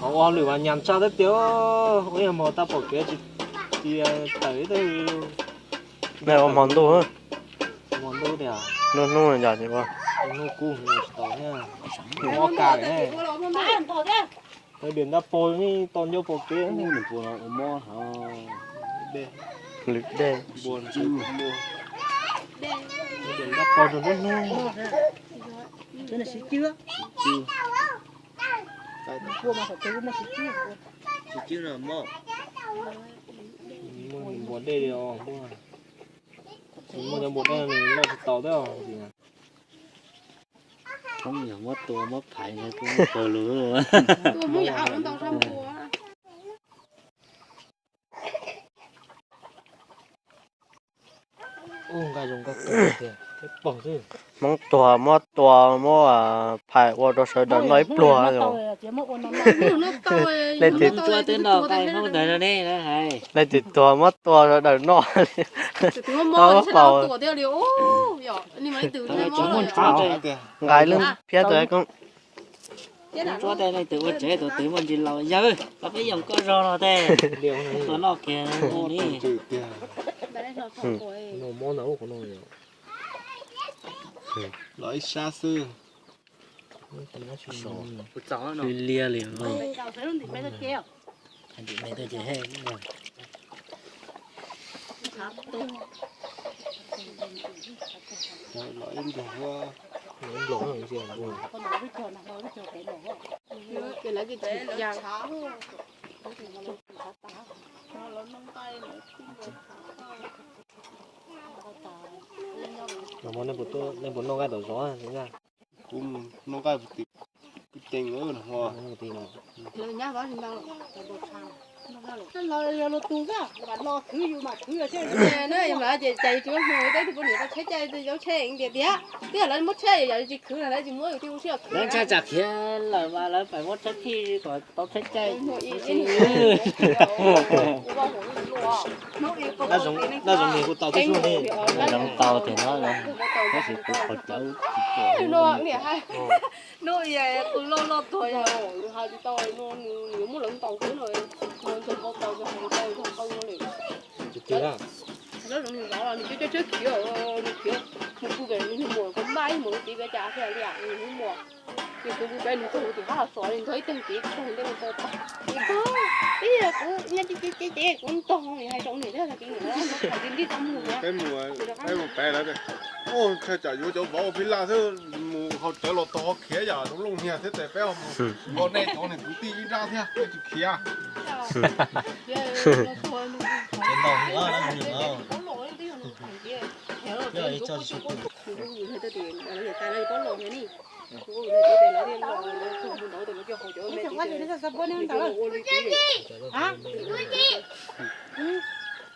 Ua hauj lwm mas nyas tshaj thiab tiag, ua ib hmos tau pom kev tsis tawm ib teg. Ua hmo ntuj, hmo ntuj tiag, hnub hnub cas hnub kub tsis tau thiab. Mob kawg, diam nrab pog yeej tau nco pom kev. Lwm dej, diam nrab pog rau hnub hnub. Muaj npua dej li os, muaj cov npua dej nws loj tsis tau thiab. Hmoob yog muab tua muab phais no kuj muaj pawg lug. Hmoob tuag muab tua muab phais ua rau sawv daws noj ib pluag. Leej twg, leej twg tuag muab tua sawv daws noj. Nqaij lub phiab tus. Tsuab tej leej twg ua tsev tus twg muaj ntsis laus yawg, koj peb yoog koj zog no tej, tua noj kiag li. Los ib sab xwb. Lia li. Kuv noj nqaij tim kwj cees. Los yog luag tus xwb, los khwv yus mas khwv los seb. Ces cas yus tsis muab hmoo, peb tus poj niam tau tsheb caij, tau tsheb tiag tiag, twb yog lawv muab tsheb, yog tsis khwv lawv tsis muab, yus thiaj ua siab khwv. Lawv ntshai tsam khiav lawm mas lawv pais muab tsheb phij kom tau tsheb caij. Dab zoo niag kuj tau tib suab ne. Dab zoo tau tiag no, tab sis kuv qhov cawv tsis pom. No, kuv loj loj tuag yog hais tsis tau, nws yuav muab lawv ntaus xwb no, nws ntog nqau taws, nws hais tau nrog qau no lawm. Dab zoo niag zov los nws cov cov tsheb khiav, nws khiav mus pw pem nws muam, kuv npaj ib muam ib txiv peb cas thiaj li nws muam. Ces kuv pw pem nws txog tim hab los xov li ntog ib teg kev txog ntej mus tau tag. Ces kuv, ib yam kuv nyob ces ces ces kuv ntog, hais rau niam thiab tag kis niam, peb mus pem lawv, ntshai tsam yuav cov vauv ua phij laj xwb, mus haus cawv los tog khiav yam zoo looj niag thiab tes peb ho mus nkaum nej cov niag kwv tij ib nrab thiab, peb tsis khiav.